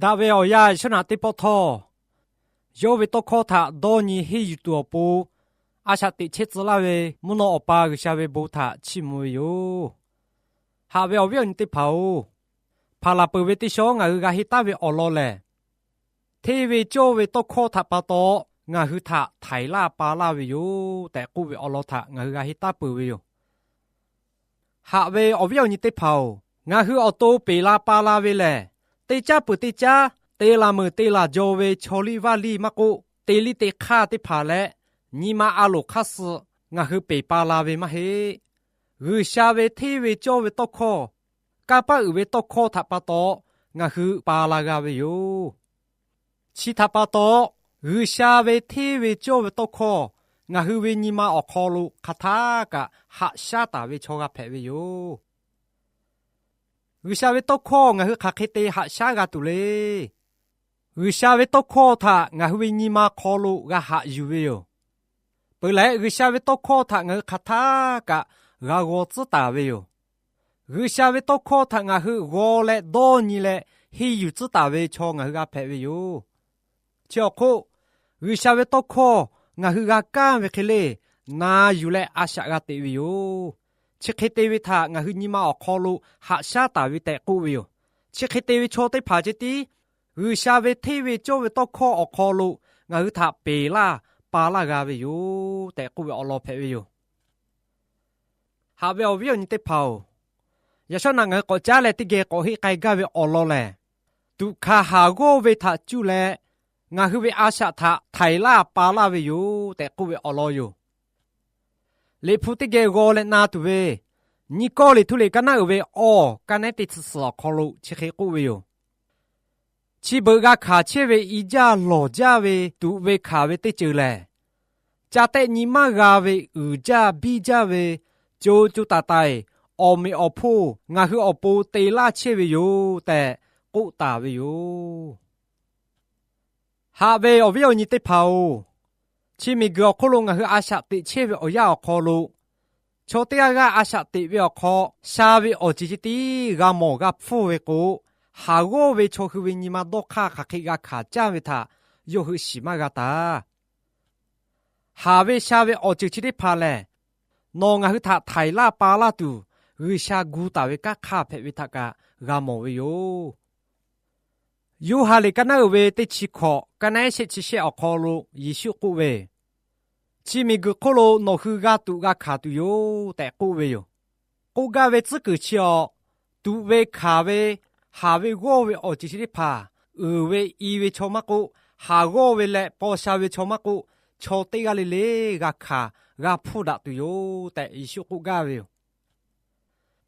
Daꞈ ve awˬ yanˇ, yaꞈ shawˉ naꞈ teˇ pawˆ htawˇ, yawˇ ve tawˇ hkawˇ htaꞈ dawˇ nyi henˇ yuˬ tuˬ awˬ pon, a shaꞈ teꞈ chehˇ tcuh laˇ ve mvuhˇ naw Awˬ pa G'uiˬsha ve bon htaꞈ chiˇ mvuh ve yoˬ. Haꞈ ve awˬ viˉ awˬ nyi teˇ hpaˍ-oˬ, hpaˍ laˬ peuˬ ve teˇ shawˉ ngaˬ hui g'a henˇ taˉ ve awˬ lawn lehˬ, hteˇ ve cawˇ ve tawˇ hkawˇ htaꞈ pa taw ngaˬ hui htaꞈ htaiˍ laˇ pa laˇ ve yoˬ tehꞈ k'oˆ ve awˬ lawn htaꞈ ngaˬ hui g'a henˇ taˉ peuˬ ve yoˬ. Haꞈ ve awˬ viˉ awˬ nyi teˇ hpaˍ-oˬ, ngaˬ hui awˬ to peˬ la pa la ve lehˬ, teˇ caˉ peuˬ teˇ caˉ te laˬ meuˍ te laˬ jaw ve chaw liˇ vaˇ liˇ maˇ k'oˆ, te liˇ te hk'aˇ teˇ hpaˍ leh, nyi ma a loˍ hk'aˇ suh ngaˬ hui peˬ pa la ve maˇ heˆ. G'uiˬsha ve hteˇ ve cawˇ ve tawˇ hkawˇ, kanˇ paˆ uiˍ ve tawˇ hkawˇ htaꞈ pa taw ngaˬ hui pa la g'a ve yoˬ. Chi htaꞈ pa taw, G'uiˬsha ve hteˇ ve cawˇ ve tawˇ hkawˇ ngaˬ hui ve nyi ma awˬ hk'aw lo hk'aˬ htaˇ kaꞈ haꞈ shaˉ taˍ ve chaw g'a hpehꞈ ve yoˬ. G'uiˬsha ve tawˇ hkawˇ ngaˬ hui hk'aˬ hk'e te haꞈ shaˉ g'a tuˬ le. G'uiˬsha ve tawˇ hkawˇ htaꞈ ngaˬ hui ve nyi ma hk'aw lo g'a haꞈ yuˬ ve yoˬ. Peuˬ leh, G'uiˬsha ve tawˇ hkawˇ htaꞈ ngaˬ hui hk'aˬ htaˇ kaꞈ g'a g'aw tcuhˉ taˍ ve yoˬ. G'uiˬsha ve tawˇ hkawˇ htaꞈ ngaˬ hui g'aw leh dawˇ nyi leh henˇ yuˬ tcuhˉ taˍ ve chaw ngaˬ hui g'a hpehꞈ ve yoˬ. Chi awˬ hk'oˆ, G'uiˬsha ve tawˇ hkawˇ ngaˬ hui g'a kaˇ ve hk'e le, na yuˬ leh a shaꞈ g'a teꞈ ve yoˬ. Chi hk'e te ve htaꞈ ngaˬ hui nyi ma awˬ hk'aw lo haꞈ shaˉ taˍ ve tehꞈ k'oˆ ve yoˬ. Chi hk'e te ve chaw teˇ hpaˍ ceh tiˉ, G'uiˬsha ve hteˇ ve cawˇ ve tawˇ hkawˇ awˬ hk'aw lo ngaˬ hui htaꞈ peˬ laˇ pa laˇ g'a ve yoˬ tehꞈ k'oˆ ve awˬ lawn hpehꞈ ve yoˬ. Haꞈ ve awˬ viˉ awˬ nyi teˇ hpaˍ-oˬ, yaꞈ shawˉ naꞈ ngaˬ hui k'awꞈ caˉ leh teˇ geh k'awꞈ henˇ k'ai gaˇ ve awˬ lawn lehˬ, tuꞈ hkanˍ haˍ g'awˇ ve htaꞈ cuˇ leh ngaˬ hui ve a shaꞈ htaꞈ htaiˍ laˇ pa laˇ ve yoˬ tehꞈ k'oˆ ve awˬ lawn yoˬ. Liꞈ hpu teˇ geh g'aw leh na tuˬ ve, Nyiˇ Kawˇrenˍhtuˆ liꞈ kaˉ naˉ uiˍ ve awˬ kaˉ nehˉ teˇ chi suhˍ awˬ hk'aw lo chi hk'e k'oˆ ve yoˬ. Chi beuꞈ g'a hkanˍ chehˇ ve i jaˇ lawˬ jaˇ ve tuꞈ ve hkanˍ ve teˇ ceuˬ lehˬ, ca tehˆ nyi maˇ g'a ve uiˍ jaˇ biˇ jaˇ ve co co taiˍ taiˍ awˬ meꞈ awˬ hponˇ ngaˬ hui awˬ pon te laˇ chehˇ ve yoˬ tehꞈ k'oˆ taˍ ve yoˬ. Haꞈ ve awˬ viˉ awˬ nyi teˇ hpaˍ-oˬ, chi miˬguiˬ awˬ hk'oˆ lo ngaˬ hui a shaꞈ teꞈ chehˇ ve awˬ yanˇ awˬ hk'aw lo, chaw teˇ g'aˇ g'aˇ a shaꞈ teꞈ ve awˬ hk'aw, sha ve awˬ ceuˬ ceh tiˉ g'a mawˬ g'a hpfuhˇ ve k'o, haˍ g'awˇ ve chaw hui ve nyi ma dawˇ hk'aˇ hk'aˬ hk'e g'a hkanˍ caˇ ve htaꞈ yawˇ hui shiˍ maˇ g'a taˍ. Haˍ ve sha ve awˬ ceuˬ chi teˇ hpaˍ lehˬ, nawˬ ngaˬ hui htaꞈ htaiˍ laˇ pa laˇ tuˬ, G'uiˬsha gu taˍ ve kanˉ hk'aˇ hpehꞈ ve htaꞈ kaꞈ g'a mawˬ ve yoˬ. Yoˇhanˬ liꞈ kaˉ naˉ uiˍ ve teˇ chi hkawꞈ kaˉ nehˉ shehˆ chi shehˆ awˬ hk'aw lo Yeˍsuˆ k'oˆ ve, Chi miˬguiˬ hk'oˆ lo nawˬ hui g'a tuꞈ g'a hkanˍ tuˬ yoˬ tehꞈ k'oˆ ve yoˬ. K'oˆ gaˇ ve tcuhˉ kuiˬ chi awˬ, tuꞈ ve hkanˍ ve, haˍ ve g'awˇ ve awˬ ceuˬ chi teˇ hpaˍ, uiˍ ve i ve chaw maˇ k'oˆ, haˍ g'awˇ ve leh paw sha ve chaw maˇ k'oˆ, chaw teˇ g'aˇ le le g'a hkanˍ g'a hpfuhˇ daꞈ tuˬ yoˬ tehꞈ Yeˍsuˆ k'oˆ gaˇ ve yoˬ.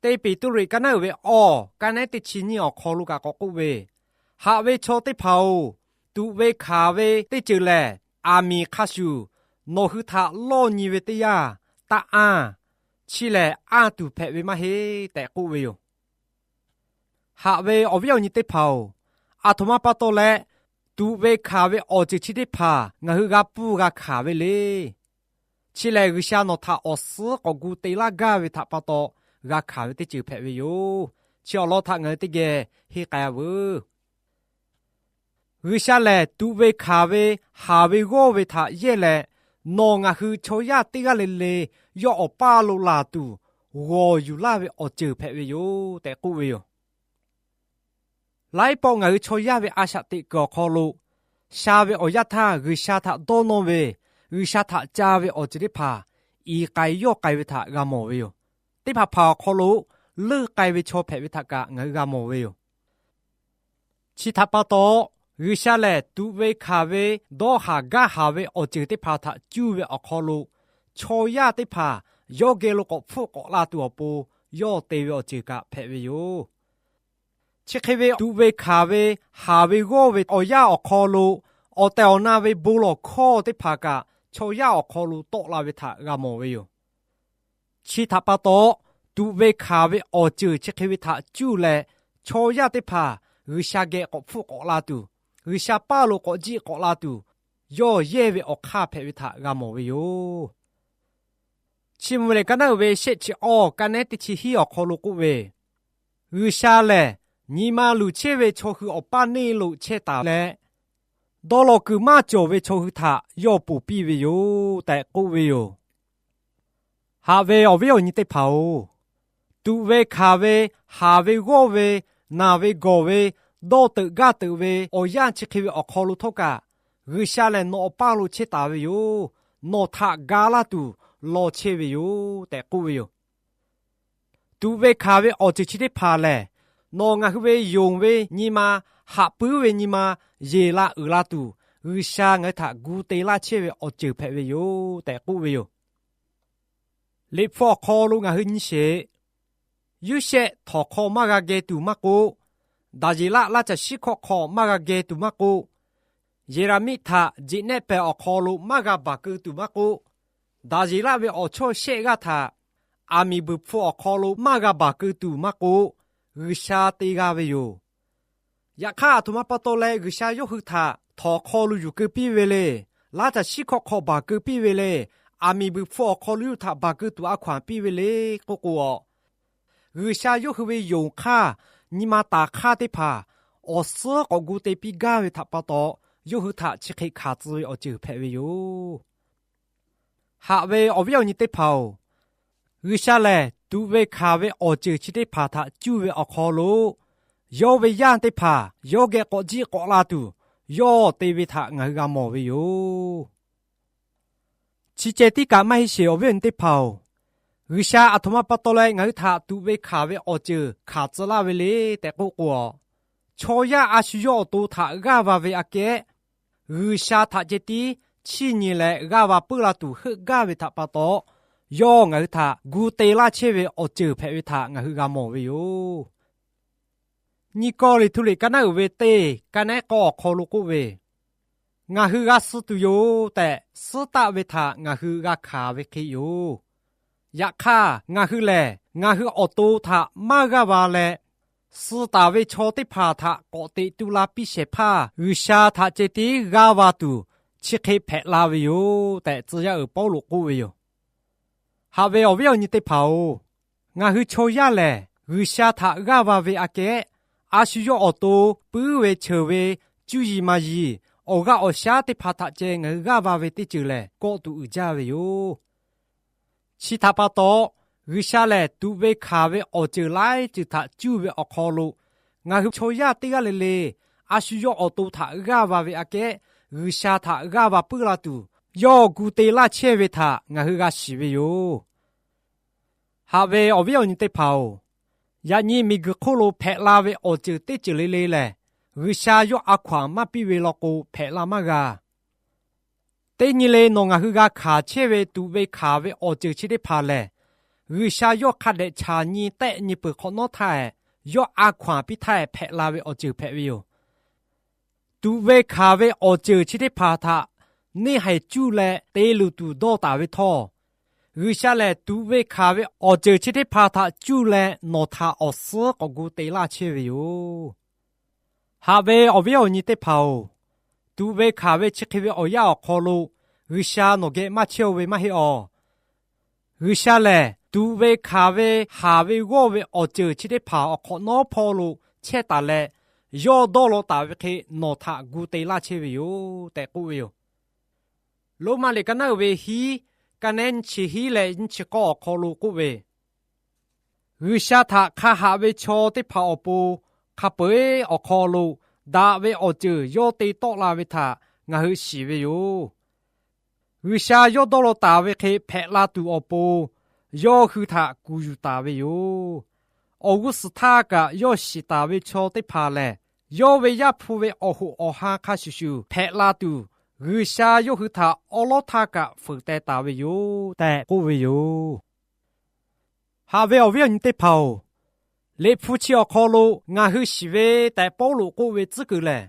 Teˇ Peˍtruˆ kaˉ naˉ uiˍ ve awˬ kaˉ nehˉ teˇ chi nyiˇ awˬ hk'aw lo kaꞈ k'awꞈ k'oˆ ve, Haꞈ ve chaw teˇ hpaˍ-oˬ, tuꞈ ve hkanˍ ve teˇ ceuˬ lehˬ, aˬ miˍ hk'a shuˍ nawˬ hui htaꞈ lawˇ nyi ve teˇ yanˇ taˇ anˇ. Chi lehˬ, anˇ tuˬ hpehꞈ ve maˇ heˆ tehꞈ k'oˆ ve yoˬ. Haꞈ ve awˬ viˉ awˬ nyi teˇ hpaˍ-oˬ, aˬ htoꞈ ma pa taw leh, tuꞈ ve hkanˍ ve awˬ ceuˬ chi teˇ hpaˍ ngaˬ hui g'a pfuhˇ g'a hkanˍ ve le. Chi lehˬ, G'uiˬsha nawˬ htaꞈ awˬ suhˉ k'awꞈ gu te laˇ gaˇ ve htaꞈ pa taw g'a hkanˍ ve teˇ ceuˬ hpehꞈ ve yoˬ. Chi awˬ lawn htaꞈ ngaˬ hui teˇ geh henˇ k'ai-a veuˬ. G'uiˬsha lehˬ, tuꞈ ve hkanˍ ve, haˍ ve g'awˇ ve htaꞈ yehˇ leh, nawˬ ngaˬ hui chaw yaˇ teˇ g'aˇ le le yawˇ awˬ paˇ lo laˬ tuˬ g'awˬ yuˬ laˇ ve awˬ ceuˬ hpehꞈ ve yoˬ tehꞈ k'oˆ ve yoˬ. Laiˉ pawˆ ngaˬ hui chaw yaˇ ve a shaꞈ teꞈ kuiˬ awˬ hk'aw lo, sha ve awˬ yanˇ htaˇ G'uiˬsha htaꞈ dawˇ nawˇ ve, G'uiˬsha htaꞈ ca ve awˬ ceuˬ teˇ hpaˍ i k'ai yawˇ k'ai ve htaꞈ g'a mawˬ ve yoˬ. Teˇ hpaˍ hpaˍ awˬ hk'aw lo leuˆ k'ai ve chaw hpehꞈ ve htaꞈ kaꞈ ngaˬ hui g'a mawˬ ve yoˬ. Chi htaꞈ pa taw, G'uiˬsha lehˬ tuꞈ ve hkanˍ ve, dawˇ haˍ gaˇ haˍ ve awˬ ceuˬ teˇ hpaˍ htaꞈ cuˇ ve awˬ hk'aw lo, chaw yaˇ teˇ hpaˍ yawˇ geh lo k'awꞈ hpfuhˆ k'awꞈ la tuˬ awˬ pon yawˇ te ve awˬ ceuˬ kaꞈ hpehꞈ ve yoˬ. Chi hk'e ve tuꞈ ve hkanˍ ve, haˍ ve g'awˇ ve awˬ yanˇ awˬ hk'aw lo, awˬ tehˬ awˬ na ve bon lawˬ hkawˇ teˇ hpaˍ kaꞈ chaw yaˇ awˬ hk'aw lo tawˆ la ve htaꞈ g'a mawˬ ve yoˬ. Chi htaꞈ pa taw, tuꞈ ve hkanˍ ve awˬ ceuˬ chi hk'e ve htaꞈ cuˇ leh, chaw yaˇ teˇ hpaˍ G'uiˬsha geh k'awꞈ hpfuhˆ k'awꞈ la tuˬ, G'uiˬsha paˇ lo k'awꞈ jiˆ k'awꞈ la tuˬ, yawˇ yehˇ ve awˬ hk'aˇ hpehꞈ ve htaꞈ g'a mawˬ ve yoˬ. Chi mvuh lehˬ, kaˉ naˉ uiˍ ve shehˆ chi awˬ kaˉ nehˉ teˇ chi hiˉ awˬ hk'aw lo k'oˆ ve, G'uiˬsha lehˬ nyi ma luˬ chehˇ ve chaw hui awˬ paˇ neˇ lo chehˇ taˍ leh, dawˇ law kuiˬ maˇ cawˬ ve chaw hui htaꞈ yawˇ ponˬ piˇ ve yoˬ tehꞈ k'oˆ ve yoˬ. Haꞈ ve awˬ viˉ awˬ nyi teˇ hpaˍ-oˬ, tuꞈ ve hkanˍ ve, haˍ ve g'awˇ ve, naˬ ve gawˬ ve, dawˇ teuꞈ gaˇ teuꞈ ve awˬ yanˇ chi hk'e ve awˬ hk'aw lo htawˇ kaꞈ, G'uiˬsha lehˬ nawˬ awˬ paˇ lo chehˇ taˍ ve yoˬ. Nawˬ htaꞈ ga laˇ tuˬ law chehˇ ve yoˬ tehꞈ k'oˆ ve yoˬ. Tuꞈ ve hkanˍ ve awˬ ceuˬ chi teˇ hpaˍ lehˬ, nawˬ ngaˬ hui ve yonˍ ve nyi ma, haꞈ puiˉ ve nyi ma, yeˬ la uiˍ la tuˬ, G'uiˬsha ngaˬ hui htaꞈ gu te laˇ chehˇ ve awˬ ceuˬ hpehꞈ ve yoˬ tehꞈ k'oˆ ve yoˬ. Liꞈ hpu awˬ hk'aw lo ngaˬ hui nyi sheˍ. Yoˇsehꞈ htawnˍ hk'aw maˇ g'a geh tuˬ maˇ k'oˆ, Daˍyeˍlaˆ laˇ caˬ shiˉ hkawˆ hk'aw maˇ g'a geh tuˬ maˇ k'oˆ, Yeˍraˍmiˆ htaꞈ jeꞈ nehˆ pehˍ awˬ hk'aw lo maˇ g'a baˬ keu tuˬ maˇ k'oˆ, Daˍyeˍlaˆ ve awˬ chawˇ shehˆ g'aˇ htaꞈ aˬ miˍ buiˬ hpfuh awˬ hk'aw lo maˇ g'a baˬ keu tuˬ maˇ k'oˆ, G'uiˬsha te g'a ve yoˬ. Yaꞈ hk'aˇ, aˬ htoꞈ ma pa taw leh G'uiˬsha yawˇ hui htaꞈ htawnˍ hk'aw lo yuˬ keu piˇ ve le. Laˇ caˬ shiˉ hkawˆ hk'aw baˬ keu piˇ ve le. Aˬ miˍ buiˬ hpfuh awˬ hk'aw lo yawˇ hui htaꞈ baˬ keu tuˬ a hkaw anˬ piˇ ve le k'oˆ k'o, G'uiˬsha yawˇ hui ve yonˍ hk'aˇ, nyi ma taˍ hk'aˇ teˇ hpaˍ awˬ suhˉ k'awꞈ gu te piˇ gaˇ ve htaꞈ pa taw, yawˇ hui htaꞈ chi hk'e hkanˍ tcuh ve awˬ ceuˬ hpehꞈ ve yoˬ. Haꞈ ve awˬ viˉ awˬ nyi teˇ hpaˍ-oˬ, G'uiˬsha lehˬ tuꞈ ve hkanˍ ve awˬ ceuˬ chi teˇ hpaˍ htaꞈ cuˇ ve awˬ hk'aw lo, yawˇ ve yaˇ teˇ hpaˍ yawˇ geh k'awꞈ jiˆ k'awꞈ la tuˬ, yawˇ te ve htaꞈ ngaˬ hui g'a mawˬ ve yoˬ. Chi ceh tiˉ kaꞈ maˇ heˆ sheˍ, awˬ viˉ awˬ nyi teˇ hpaˍ-oˬ, G'uiˬsha aˬ htoꞈ ma pa taw leh ngaˬ hui htaꞈ tuꞈ ve hkanˍ ve awˬ ceuˬ hkanˍ tcuh laˇ ve le tehꞈ k'oˆ k'o, chaw yaˇ a shu yawˇ awˬ to htaꞈ g'aˇ va ve aꞈ kehˉ, G'uiˬsha htaꞈ ceh tiˉ chiˇ nyi leh g'aˇ va puiˉ la tuˬ heuˆ gaˇ ve htaꞈ pa taw, yawˇ ngaˬ hui htaꞈ gu te laˇ chehˇ ve awˬ ceuˬ hpehꞈ ve htaꞈ ngaˬ hui g'a mawˬ ve yoˬ. Nyi Kawˇrenˍhtuˆ liꞈ ka naˉ uiˍ ve teˇ ka nehˉ k'awˇ awˬ hk'aw lo k'oˆ ve, Ngaˬ hui g'a suh tuˬ yoˬ tehꞈ suhˉ taˆ ve htaꞈ ngaˬ hui g'a hkanˍ ve hk'e yoˬ. Yaꞈ hk'aˇ, ngaˬ hui lehˬ ngaˬ hui awˬ to htaꞈ maˇ g'aˇ va leh, suh taˍ ve chaw teˇ hpaˍ htaꞈ k'awꞈ teꞈ tu la piˇ shehˍ hpaˇ G'uiˬsha htaꞈ ceh tiˉ g'aˇ va tuˬ chi hk'e hpehꞈ la ve yoˬ tehꞈ, tcuh yaˇ uiˍ Pawˇluꞈ k'oˆ ve yoˬ. Haꞈ ve awˬ viˉ awˬ nyi teˇ hpaˍ-oˬ, ngaˬ hui chaw yaˇ lehˬ G'uiˬsha htaꞈ g'aˇ va ve aꞈ kehˉ, a shu yawˇ awˬ to puiˉ ve cheuˬ ve cuˇ yiˍ maˍ yiˍ, awˬ g'aˇ awˬ shaˉ teˇ hpaˍ htaꞈ ceh ngaˬ hui g'aˇ va ve teˇ ceuˬ lehˬ, kawˆ tuˬ uiˍ jaˇ ve yoˬ. Chi htaꞈ pa taw, G'uiˬsha lehˬ tuꞈ ve hkanˍ ve awˬ ceuˬ laiˉ ceuˬ htaꞈ cuˇ ve awˬ hk'aw lo, ngaˬ hui chaw yaˇ teˇ g'aˇ le le a shu yawˇ awˬ to htaꞈ g'aˇ va ve aꞈ kehˉ, G'uiˬsha htaꞈ g'aˇ va puiˉ la tuˬ, yawˇ gu te laˇ chehˇ ve htaꞈ ngaˬ hui g'a shiˍ ve yoˬ. Haꞈ ve awˬ viˉ awˬ nyi teˇ hpaˍ-oˬ, yaꞈ nyi miˬguiˬ hk'oˆ lo hpehꞈ la ve awˬ ceuˬ teˇ ceuˬ le le lehˬ, G'uiˬsha yawˇ a hkaw anˬ maˇ piˇ ve law k'o, hpehꞈ la maˇ g'a. Teˇ nyi le nawˬ ngaˬ hui g'a hkanˍ chehˇ ve tuꞈ ve hkanˍ ve awˬ ceuˬ chi teˇ hpaˍ lehˬ, G'uiˬsha yawˇ hk'a dehꞈ chaˬ nyi tehˆ nyi peuˬ hk'awꞈ nawˉ htaˇ, yawˇ a hkaw anˬ piˇ htaˇ hpehꞈ la ve awˬ ceuˬ hpehꞈ ve yoˬ. Tuꞈ ve hkanˍ ve awˬ ceuˬ chi teˇ hpaˍ htaꞈ neˇ haiˬ cuˇ leh te luˬ tuˬ dawˇ taˍ ve htawˇ, G'uiˬsha lehˬ tuꞈ ve hkanˍ ve awˬ ceuˬ chi teˇ hpaˍ htaꞈ cuˇ leh nawˬ htaꞈ awˬ suhˉ k'awꞈ gu te laˇ chehˇ ve yoˬ. Haꞈ ve awˬ viˉ awˬ nyi teˇ hpaˍ-oˬ, tuꞈ ve hkanˍ ve chi hk'e ve awˬ yanˇ awˬ hk'aw lo G'uiˬsha nawˬ geh maˇ chehˇ-o ve maˇ heˆ awˬ. G'uiˬsha lehˬ tuꞈ ve hkanˍ ve haˍ ve g'awˇ ve awˬ ceuˬ chi teˇ hpaˍ awˬ hk'awꞈ nawˉ hpawˇ lo chehˇ taˍ leh, yawˇ dawˇ law taˍ ve hk'e nawˬ htaꞈ gu te laˇ chehˇ ve yoˬ tehꞈ k'oˆ ve yoˬ. Roˉmaꞈ liꞈ ka naˉ uiˍ ve hiˉ, ka nehˉ nyiˇ chi hiˉ leh nyiˇ chi k'awˇ awˬ hk'aw lo k'oˆ ve, G'uiˬsha htaꞈ hk'a haꞈ ve chaw teˇ hpaˍ awˬ pon hk'a peu-eˬ awˬ hk'aw lo daꞈ ve awˬ ceuˬ yawˇ te tawˆ la ve htaꞈ ngaˬ hui shiˍ ve yoˬ. G'uiˬsha yawˇ dawˇ law taˍ ve hk'e hpehꞈ la tuˬ awˬ pon, yawˇ hui htaꞈ kuˬ yuˬ taˍ ve yoˬ. Awˬ g'uˇ suhˍ htaˇ kaꞈ yawˇ shiˍ taˍ ve chaw teˇ hpaˍ lehˬ, yawˇ ve Yaˇ hpu ve awˬ hoꞈ awˬ han hk'a shuˍ shuˍ hpehꞈ la tuˬ, G'uiˬsha yawˇ hui htaꞈ awˉ lawˉ htaˇ kaꞈ fuiˍ teh taˍ ve yoˬ tehꞈ k'oˆ ve yoˬ. Haꞈ ve awˬ viˉ awˬ nyi teˇ hpaˍ-oˬ, Liꞈ hpu chi awˬ hk'aw lo ngaˬ hui shiˍ ve tehꞈ Pawˇluꞈ k'oˆ ve tcuhˉ kuiˬ lehˬ,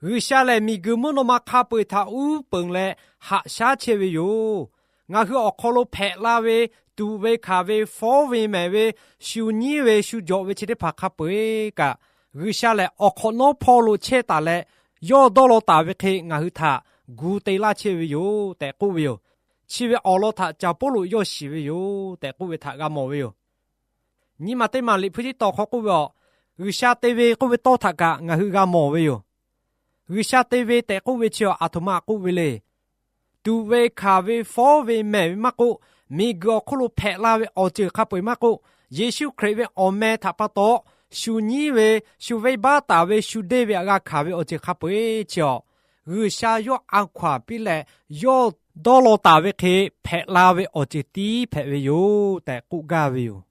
G'uiˬsha lehˬ miˬguiˬ mvuhˇ naw ma hk'a peu-eˬ htaꞈ uˉ peunˍ leh haꞈ shaˉ chehˇ ve yoˬ. Ngaˬ hui awˬ hk'aw lo hpehꞈ la ve tuꞈ ve hkanˍ ve fawˉ ve mehˍ ve shu nyiˉ ve shu jawꞈ ve chi teˇ hpaˍ hk'a peu-eˬ kaꞈ, G'uiˬsha lehˬ awˬ hk'awꞈ nawˉ hpawˇ lo chehˇ taˍ leh, yawˇ dawˇ law taˍ ve hk'e ngaˬ hui htaꞈ gu te laˇ chehˇ ve yoˬ tehꞈ k'oˆ ve yoˬ. Chi ve awˬ lawn htaꞈ caˍ Pawˇluꞈ yawˇ shiˍ ve yoˬ tehꞈ k'oˆ ve htaꞈ g'a mawˬ ve yoˬ. Nyi ma teˇ maˬ Liꞈ hpu teˇ tawn hk'aw k'oˆ ve aˬ, G'uiˬsha te ve k'oˆ ve tawˇ htaꞈ kaꞈ ngaˬ hui g'a mawˬ ve yoˬ. G'uiˬsha te ve tehꞈ k'oˆ ve chi aˬ htoꞈ ma k'oˆ ve le. Tuꞈ ve hkanˍ ve fawˉ ve mehˬ ve maˇ k'oˆ, miˬguiˬ awˬ hk'oˆ lo hpehꞈ la ve awˬ ceuˬ hk'a peu-eˬ maˇ k'oˆ, Yeˍsuˆ Hkriꞈ ve awˬ meh htaꞈ pa taw shu nyiˉ ve, shu venˇbaˆ taˍ ve, shu deˇ ve htaꞈ g'a hkanˍ ve awˬ ceuˬ hk'a peu-eˬ chi awˬ, G'uiˬsha yawˇ a hkaw-anˬ piˇ leh yawˇ dawˇ law taˍ ve hk'e hpehꞈ la ve awˬ ceuˬ tiˉ hpehꞈ ve yoˬ tehꞈ k'oˆ gaˇ ve yoˬ.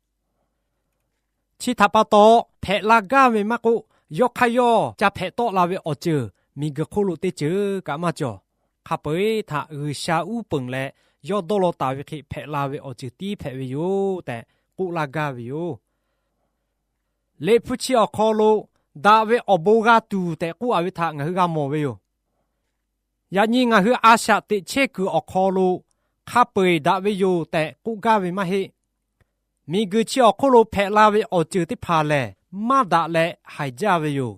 Chi htaꞈ pa taw, hpehꞈ la gaˇ ve maˇ k'oˆ, yawˇ hk'aˇ yawˇ ca hpehꞈ tawˆ la ve awˬ ceuˬ miˬguiˬ hk'oˆ lo teˇ ceuˬ kaꞈ maˇ cawˬ. Hk'a peu-eˬ htaꞈ G'uiˬsha uˉ peunˍ leh yawˇ dawˇ law taˍ ve hk'e hpehꞈ la ve awˬ ceuˬ tiˉ hpehꞈ ve yoˬ tehꞈ k'oˆ laˇ gaˇ ve yoˬ. Liꞈ hpu chi awˬ hk'aw lo daꞈ ve awˬ bon g'a tuˬ tehꞈ k'oˆ-a ve htaꞈ ngaˬ hui g'a mawˬ ve yoˬ. Yaꞈ nyi ngaˬ hui a shaꞈ teꞈ chehˇ kuiˬ awˬ hk'aw lo hk'a peu-eˬ daꞈ ve yoˬ tehꞈ k'oˆ gaˇ ve maˇ heˆ. Miˬguiˬ chi awˬ hk'oˆ lo hpehꞈ la ve awˬ ceuˬ teˇ hpaˍ lehˬ, maˇ daꞈ leh haiˬ jaˇ ve yoˬ.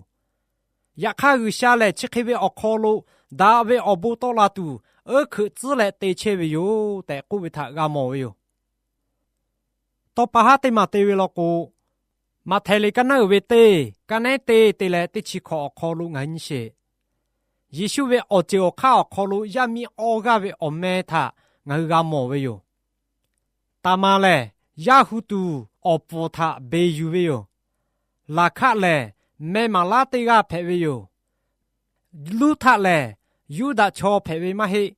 Yaꞈ hk'aˇ, G'uiˬsha lehˬ chi hk'e ve awˬ hk'aw lo daꞈ ve awˬ bon tawˆ la tuˬ, uˉ hkeuꞈ tcuhˉ leh te chehˇ ve yoˬ tehꞈ k'oˆ ve htaꞈ g'a mawˬ ve yoˬ. Tawˇ pa haˉ teˇ maˬ te ve law k'o, Maꞈhtehˍ liꞈ ka naˉ uiˍ ve teˇ, ka nehˉ te te leh teˇ chi hkawꞈ awˬ hk'aw lo ngaˬ hui nyi sheˍ. Yeˍsuˆ ve awˬ ceuˬ awˬ hk'aˇ awˬ hk'aw lo yaˇ miˇ awˇ g'aˇ ve awˬ meh htaꞈ ngaˬ hui g'a mawˬ ve yoˬ. Taˍmaˍ lehˬ, yaˇ hu tuˬ awˬ pfuhˍ htaꞈ beˬ yuˬ ve yoˬ. Laˍhkaˆ lehˬ, meh maˍ laˉ teˇ g'aˇ hpehꞈ ve yoˬ. Luˇhtaˆ lehˬ, Yuˇdaꞈ chaw hpehꞈ ve maˇ heˆ.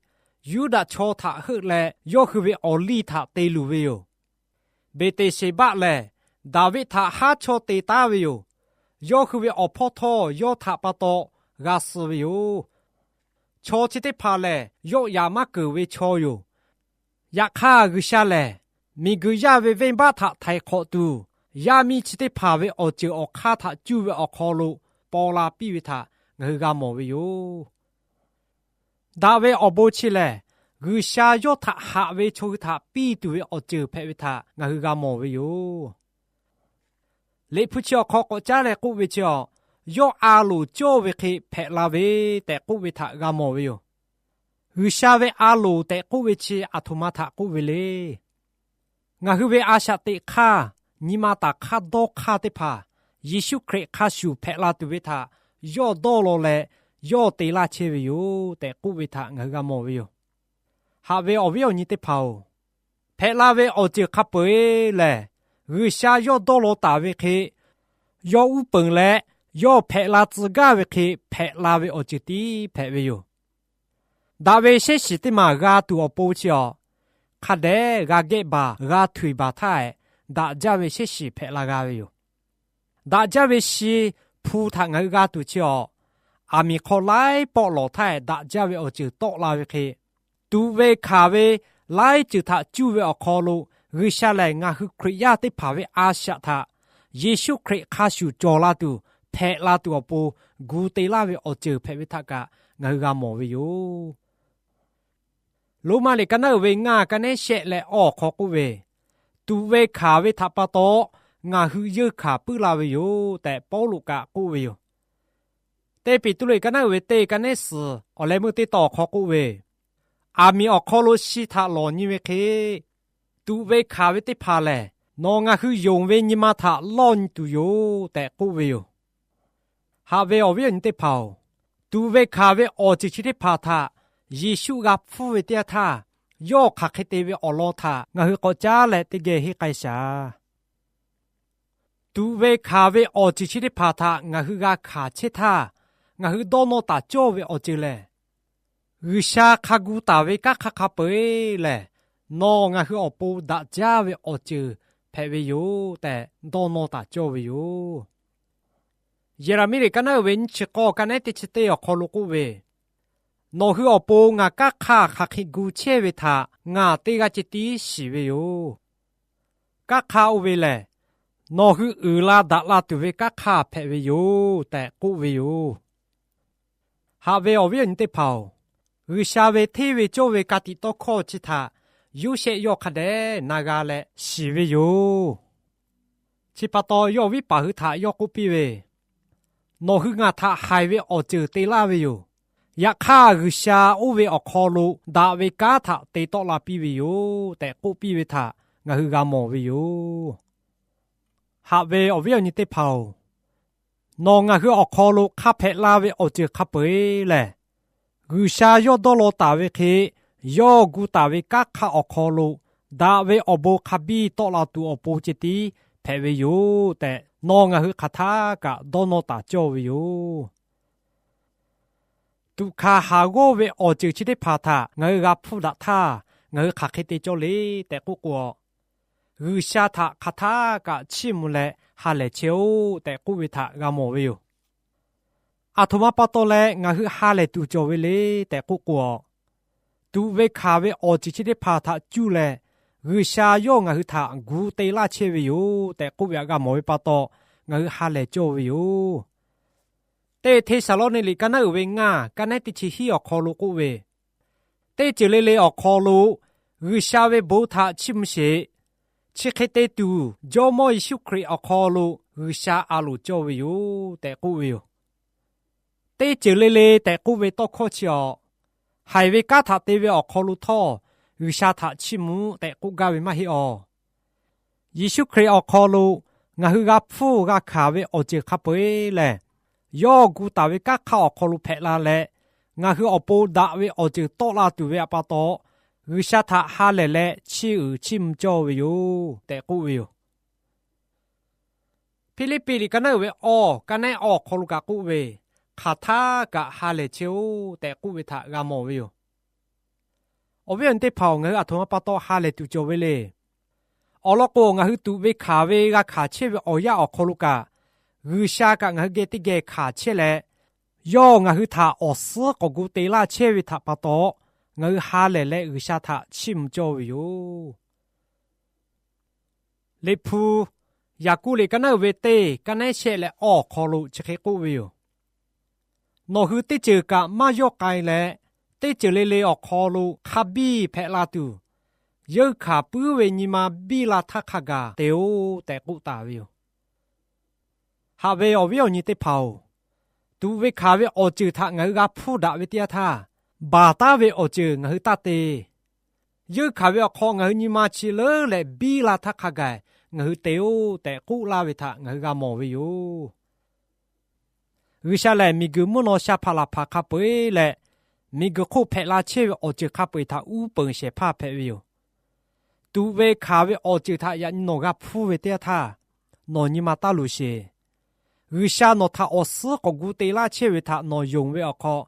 Yuˇdaꞈ chaw htaꞈ heuˆ leh yawˇ hui ve awˬ liˇ htaꞈ te luˬ ve yoˬ. Beˍteˍseˍbaˆ lehˬ, Daˍviˆ htaꞈ haˉ chawˇ te taˉ ve yoˬ. Yawˇ hui ve awˬ hpawˇ htawˇ yawˇ htaꞈ pa taw g'a suh ve yoˬ. Chaw chi teˇ hpaˍ lehˬ, yawˆ yaꞈ maˇ keunˍ ve chaw yoˬ. Yaꞈ hk'aˇ, G'uiˬsha lehˬ miˬguiˬ yaˇ ve venˇbaˆ htaꞈ htaiˍ hk'awꞈ tuˬ, yaˇ miˇ chi teˇ hpaˍ ve awˬ ceuˬ awˬ hk'aˇ htaꞈ cuˇ ve awˬ hk'aw lo paw la piˇ ve htaꞈ ngaˬ hui g'a mawˬ ve yoˬ. Daꞈ ve awˬ bon chi lehˬ, G'uiˬsha yawˇ htaꞈ haꞈ ve chaw hui htaꞈ piˇ tuˬ ve awˬ ceuˬ hpehꞈ ve htaꞈ ngaˬ hui g'a mawˬ ve yoˬ. Liꞈ hpu chi awˬ hk'aw k'awꞈ caˉ leh k'oˆ ve chi awˬ, yawˇ a loˍ cawˇ ve hk'e hpehꞈ la ve tehꞈ k'oˆ ve htaꞈ g'a mawˬ ve yoˬ. G'uiˬsha ve a loˍ tehꞈ k'oˆ ve chi aˬ htoꞈ ma htaꞈ k'oˆ ve le. Ngaˬ hui ve a shaꞈ teꞈ hk'aˇ, nyi ma taˍ hk'aˇ dawˇ hk'aˇ teˇ hpaˍ, Yeˍsuˆ Hkriꞈ hk'a shuˍ hpehꞈ la tuˬ ve htaꞈ yawˇ dawˇ law leh yawˇ te laˇ chehˇ ve yoˬ tehꞈ k'oˆ ve htaꞈ ngaˬ hui g'a mawˬ ve yoˬ. Haꞈ ve awˬ viˉ awˬ nyi teˇ hpaˍ-oˬ, hpehꞈ la ve awˬ ceuˬ hk'a peu-eˬ lehˬ, G'uiˬsha yawˇ dawˇ law taˍ ve hk'e, yawˇ uˉ peunˍ leh yawˇ hpehꞈ la tcuh gaˇ ve hk'e hpehꞈ la ve awˬ ceuˬ tiˉ hpehꞈ ve yoˬ. Daꞈ ve shehˉ shiˍ teˇ maˬ g'a tuˬ awˬ pon chi awˬ, hk'a dehꞈ g'a gehˆ baˬ g'a htoꞈ-eˬ baˬ htaˇ, daꞈ jaˇ ve shehˉ shiˍ hpehꞈ la g'a ve yoˬ. Daꞈ jaˇ ve shi hpu htaꞈ ngaˬ hui g'a tuˬ chi awˬ, aˬ miˍ hk'aw laiˉ pawˆ lawˬ htaˇ daꞈ jaˇ ve awˬ ceuˬ tawˆ la ve hk'e, tuꞈ ve hkanˍ ve laiˉ ceuˬ htaꞈ cuˇ ve awˬ hk'aw lo, G'uiˬsha lehˬ ngaˬ hui Hkriꞈ yaˇ teˇ hpaˍ ve a shaꞈ htaꞈ Yeˍsuˆ Hkriꞈ hk'a shuˍ cawˬ la tuˬ, hpehꞈ la tuˬ awˬ pon gu te laˇ ve awˬ ceuˬ hpehꞈ ve htaꞈ kaꞈ ngaˬ hui g'a mawˬ ve yoˬ. Roˉmaꞈ liꞈ ka naˉ uiˍ ve ngaˇ, ka nehˉ shehˆ leh awˇ awˬ hk'aw k'oˆ ve, tuꞈ ve hkanˍ ve htaꞈ pa taw ngaˬ hui yeunˇ hkanˍ puiˉ la ve yoˬ tehꞈ Pawˇluꞈ kaꞈ k'oˆ ve yoˬ. Teˇ Peˍtruˆ liꞈ ka naˉ uiˍ ve teˇ, ka nehˉ suhˍ awˬ leh meuˇ teˇ taw awˬ hk'aw k'oˆ ve, aˬ miˍ awˬ hk'aw lo shi htaꞈ lawˬ nyi ve hk'e, tuꞈ ve hkanˍ ve teˇ hpaˍ lehˬ, nawˬ ngaˬ hui yonˍ ve nyi ma htaꞈ lawˇ nyi tuˬ yoˬ tehꞈ k'oˆ ve yoˬ. Haꞈ ve awˬ viˉ awˬ nyi teˇ hpaˍ-oˬ, tuꞈ ve hkanˍ ve awˬ ceuˬ chi teˇ hpaˍ htaꞈ Yeˍsuˆ g'a hpfuhˇ ve teˇ yanˇ htaˇ, yawˇ hk'aˬ hk'e te ve awˬ lawn htaꞈ ngaˬ hui k'awꞈ caˉ leh teˇ geh henˇ k'ai shaˍ. Tuꞈ ve hkanˍ ve awˬ ceuˬ chi teˇ hpaˍ htaꞈ ngaˬ hui g'a hkanˍ chehˇ htaˇ, ngaˬ hui dawˇ nawˇ taˍ cawˇ ve awˬ ceuˬ lehˬ, G'uiˬsha hk'a gu taˍ ve kanˉ hk'aˇ hk'a peu-eˬ lehˬ, nawˬ ngaˬ hui awˬ pon daꞈ jaˇ ve awˬ ceuˬ hpehꞈ ve yoˬ tehꞈ dawˇ nawˇ taˍ cawˇ ve yoˬ. Yeˍraˍmiˆ liꞈ ka naˉ uiˍ ve nyiˇ chi k'awˇ, ka nehˉ teˇ chi teˇ awˬ hk'aw lo k'oˆ ve, nawˬ hui awˬ pon ngaˬ kanˉ hk'aˇ hk'aˬ hk'e gu chehˇ ve htaꞈ ngaˬ teˇ g'aˇ ceh tiˉ shiˍ ve yoˬ. Kanˉ hk'aˇ oˇ ve lehˬ, nawˬ hui uiˍ la daꞈ la tuˬ ve kanˉ hk'aˇ hpehꞈ ve yoˬ tehꞈ k'oˆ ve yoˬ. Haꞈ ve awˬ viˉ awˬ nyi teˇ hpaˍ-oˬ, G'uiˬsha ve hteˇ ve cawˇ ve ka tiꞈ tawˇ hkawˇ chi htaꞈ Yoˇsehꞈ yawˇ hk'a dehꞈ na g'a leh shiˍ ve yoˬ. Chi pa taw, yawˇ awˬ viˉ paˍ hui htaꞈ yawˇ k'oˆ piˇ ve, nawˬ hui ngaˬ htaꞈ haiˬ ve awˬ ceuˬ te laˇ ve yoˬ. Yaꞈ hk'aˇ, G'uiˬsha oˇ ve awˬ hk'aw lo daꞈ ve kanˉ htaꞈ te tawˆ la piˇ ve yoˬ tehꞈ k'oˆ piˇ ve htaꞈ ngaˬ hui g'a mawˬ ve yoˬ. Haꞈ ve awˬ viˉ awˬ nyi teˇ hpaˍ-oˬ, Nawˬ ngaˬ hui awˬ hk'aw lo hk'a hpehꞈ la ve awˬ ceuˬ hk'a peu-eˬ lehˬ, G'uiˬsha yawˇ dawˇ law taˍ ve hk'e, yawˇ gu taˍ ve kanˉ hk'aˇ awˬ hk'aw lo daꞈ ve awˬ bon hk'a biˇ tawˆ la tuˬ awˬ pon ceh tiˉ hpehꞈ ve yoˬ tehꞈ, nawˬ ngaˬ hui hk'aˬ htaˇ kaꞈ dawˇ nawˇ taˍ cawˇ ve yoˬ. Tuꞈ hkanˍ haˍ g'awˇ ve awˬ ceuˬ chi teˇ hpaˍ htaꞈ ngaˬ hui g'a hpfuhˇ daꞈ htaˇ, ngaˬ hui hk'aˬ hk'e te cawˇ le tehꞈ k'oˆ k'o, G'uiˬsha htaꞈ hk'aˬ htaˇ kaꞈ chiˇ mvuh leh ha lehˬ chehˇ-oˆ tehꞈ k'oˆ ve htaꞈ g'a mawˬ ve yoˬ. Aˬ htoꞈ ma pa taw leh ngaˬ hui ha lehˬ tuˬ cawˬ ve le tehꞈ k'oˆ k'o, tuꞈ ve hkanˍ ve awˬ ceuˬ chi teˇ hpaˍ htaꞈ cuˇ leh, G'uiˬsha yawˇ ngaˬ hui htaꞈ gu te laˇ chehˇ ve yoˬ tehꞈ k'oˆ ve htaꞈ g'a mawˬ ve pa taw, ngaˬ hui ha lehˬ cawˇ ve yoˬ. Teˇ Hteˇsaˍlawˇniˆ liꞈ ka naˉ uiˍ ve ngaˇ, ka naˉ teˇ chi hiˉ awˬ hk'aw lo k'oˆ ve, teˇ ceuˬ le le awˬ hk'aw lo G'uiˬsha ve bon htaꞈ chiˇ mvuh sheˍ. Chi hk'e te tuˬ, Jawˇmawˇ Yeˍsuˆ Hkriꞈ awˬ hk'aw lo G'uiˬsha a loˍ cawˇ ve yoˬ tehꞈ k'oˆ ve yoˬ. Teˇ ceuˬ le le tehꞈ k'oˆ ve tawˇ hkawˇ chi awˬ, haiˬ ve kanˉ htaꞈ te ve awˬ hk'aw lo htawˇ, G'uiˬsha htaꞈ chiˇ mvuh tehꞈ k'oˆ gaˇ ve maˇ heˆ awˬ. Yeˍsuˆ Hkriꞈ awˬ hk'aw lo ngaˬ hui g'a hpfuhˇ g'a hkanˍ ve awˬ ceuˬ hk'a peu-eˬ lehˬ, yawˇ gu taˍ ve kanˉ hk'aˇ awˬ hk'aw lo hpehꞈ la leh, ngaˬ hui awˬ pon daꞈ ve awˬ ceuˬ tawˆ la tuˬ ve htaꞈ pa taw, G'uiˬsha htaꞈ ha lehˬ leh chiˇ uiˍ chiˇ mvuh cawˇ ve yoˬ tehꞈ k'oˆ ve yoˬ. Hpiˇliˇpiˆ liꞈ ka naˉ uiˍ ve awˇ, ka naˉ awˇ awˬ hk'aw lo kaꞈ k'oˆ ve, hk'aˬ htaˇ kaꞈ ha lehˬ chehˇ-oˆ tehꞈ k'oˆ ve htaꞈ g'a mawˬ ve yoˬ. Awˬ viˉ awˬ nyi teˇ hpaˍ-oˬ, ngaˬ hui aˬ htoꞈ ma pa taw ha lehˬ tuˬ cawˬ ve le. Awˬ lawn k'o, ngaˬ hui tuꞈ ve hkanˍ ve g'a hkanˍ chehˇ ve awˬ yanˇ awˬ hk'aw lo kaꞈ, G'uiˬsha kaꞈ ngaˬ hui geh teˇ geh hkanˍ chehˇ leh, yawˇ ngaˬ hui htaꞈ awˬ suhˉ k'awꞈ gu te laˇ chehˇ ve htaꞈ pa taw, ngaˬ hui ha lehˬ leh G'uiˬsha htaꞈ chiˇ mvuh cawˇ ve yoˬ. Liꞈ hpu Yaˍkoˆ liꞈ ka naˉ uiˍ ve teˇ, ka naˉ shehˆ leh awˇ awˬ hk'aw lo chi hk'e k'oˆ ve yoˬ. Nawˬ hui teˇ ceuˬ kaꞈ maˇ yawˇ k'ai leh, teˇ ceuˬ le le awˬ hk'aw lo hk'a biˇ hpehꞈ la tuˬ, yeunˇ hkanˍ puiˉ ve nyi ma biˇ la htaˇ hk'a gaˬ te-oˆ tehꞈ k'oˆ taˍ ve yoˬ. Haꞈ ve awˬ viˉ awˬ nyi teˇ hpaˍ-oˬ, tuꞈ ve hkanˍ ve awˬ ceuˬ htaꞈ ngaˬ hui g'a hpfuhˇ daꞈ ve teˇ yanˇ htaˇ, baˬ taˉ ve awˬ ceuˬ ngaˬ hui taˇ te. Yeunˇ hkanˍ ve awˬ hk'aw ngaˬ hui nyi ma chi leuˉ leh biˇ la htaˇ hk'a gaˬ ngaˬ hui te-oˆ tehꞈ k'oˆ laˇ ve htaꞈ ngaˬ hui g'a mawˬ ve yoˬ. G'uiˬsha lehˬ, miˬguiˬ mvuhˇ naw sha hpaꞈ laˬ hpaˍ hk'a peu-eˬ leh, miˬguiˬ hk'oˆ hpehꞈ la chehˇ ve awˬ ceuˬ hk'a peu-eˬ htaꞈ uˉ peunˍ shehˍ hpaˇ hpehꞈ ve yoˬ. Tuꞈ ve hkanˍ ve awˬ ceuˬ htaꞈ yaꞈ nyi nawˬ g'a hpfuhˇ ve teˇ yanˇ htaˇ, nawˬ nyi ma taˇ luˬ sheˍ. G'uiˬsha nawˬ htaꞈ awˬ suhˉ k'awꞈ gu te laˇ chehˇ ve htaꞈ nawˬ yonˍ ve awˬ hk'aw,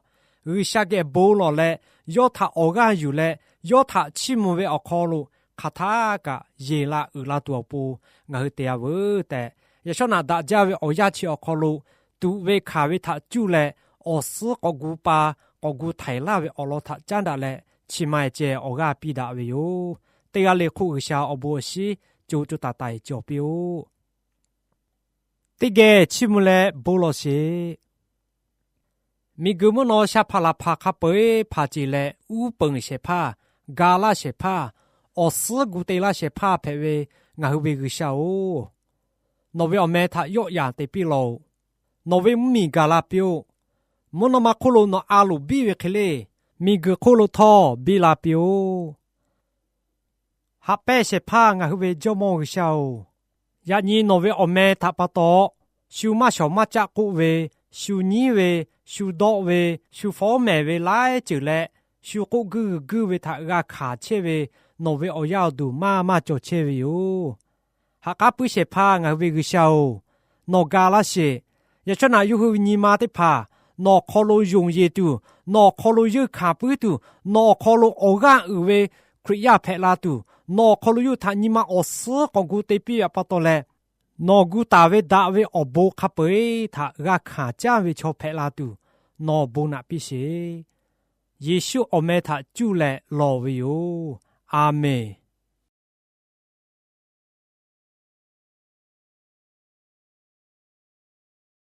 G'uiˬsha geh bon lawˬ leh, yawˇ htaꞈ awˬ g'aˇ yuˬ leh, yawˇ htaꞈ chiˇ mvuh ve awˬ hk'aw lo hk'aˬ htaˇ kaꞈ yeˬ la uiˍ la tuˬ awˬ pon ngaˬ hui te-a veuˬ tehꞈ, yaꞈ shawˉ naꞈ daꞈ jaˇ ve awˬ yanˇ chi awˬ hk'aw lo, tuꞈ ve hkanˍ ve htaꞈ cuˇ leh awˬ suhˉ k'awꞈ gu pa, k'awꞈ gu htaiˍ laˇ ve awˬ lawn htaꞈ caˉ daꞈ leh, chi ma-e ceh awˬ g'aˇ piˇ daꞈ ve yoˬ. Teˇ g'aˇ le hk'oˆ G'uiˬsha awˬ bon awˬ shinˉ co co taiˍ taiˍ cawˬ piˇ-oˆ. Teˇ geh chiˇ mvuh leh bon lawˬ sheˍ. Miˬguiˬ mvuhˇ naw sha hpaꞈ laˬ hpaˍ hk'a peu-eˬ hpanˍ ceˬ leh uˉ peunˍ shehˍ hpaˇ, ga laˇ shehˍ hpaˇ, awˬ suhˉ gu te laˇ shehˍ hpaˇ hpehꞈ ve ngaˬ hui ve G'uiˬsha-oˬ, nawˬ ve awˬ meh htaꞈ yawˆ yan te piˇ lawˬ-oꞈ. Nawˬ ve mvuhˇmiˬ gaˬ la piˇ-oˆ. Mvuhˇ naw ma hk'oˆ lo nawˬ a loˍ biˇ ve hk'e le, miˬguiˬ hk'oˆ lo htawˇ biˇ la piˇ-oˆ. Haꞈ pehnˇ shehˍ hpaˇ ngaˬ hui ve Jawˇmawˇ G'uiˬsha-oˬ, yaꞈ nyi nawˬ ve awˬ meh htaꞈ pa taw, shu maˇ shawˍ maˇ caˆ k'oˆ ve, shu nyiˉ ve, shu dawˆ ve, shu fawˉ mehˍ ve laiˉ ceuˬ leh, shu k'oˆ guiˇ g'uiˬ guiˇ ve htaꞈ g'a hkanˍ chehˇ ve nawˬ ve awˬ yaˇ awˬ duˬ maˇ maˇ cawˬ chehˇ ve yoˬ. Ha k'aˉ puiˉ shehˍ hpaˇ ngaˬ hui ve G'uiˬsha-oˬ, nawˬ ga laˇ sheˍ. Yaꞈ shawˉ naꞈ yawˇ hui ve nyi ma teˇ hpaˍ nawˬ awˬ hk'aw lo yonˍ yeˬ tuˬ, nawˬ awˬ hk'aw lo yeunˇ hkanˍ puiˉ tuˬ, nawˬ awˬ hk'aw lo awˬ g'aˇ uiˍ ve Hkriꞈ yaˇ hpehꞈ la tuˬ, nawˬ awˬ hk'aw lo yawˇ hui htaꞈ nyi ma awˬ suhˉ k'awꞈ gu te piˇ ve pa taw leh, nawˬ gu taˍ ve daꞈ ve awˬ bon hk'a peu-eˬ htaꞈ g'a hkanˍ caˇ ve chaw hpehꞈ la tuˬ, nawˬ bon naꞈ piˇ sheˍ. Yeˍsuˆ awˬ meh htaꞈ cuˇ leh lawˬ ve yoˬ. A menˬ.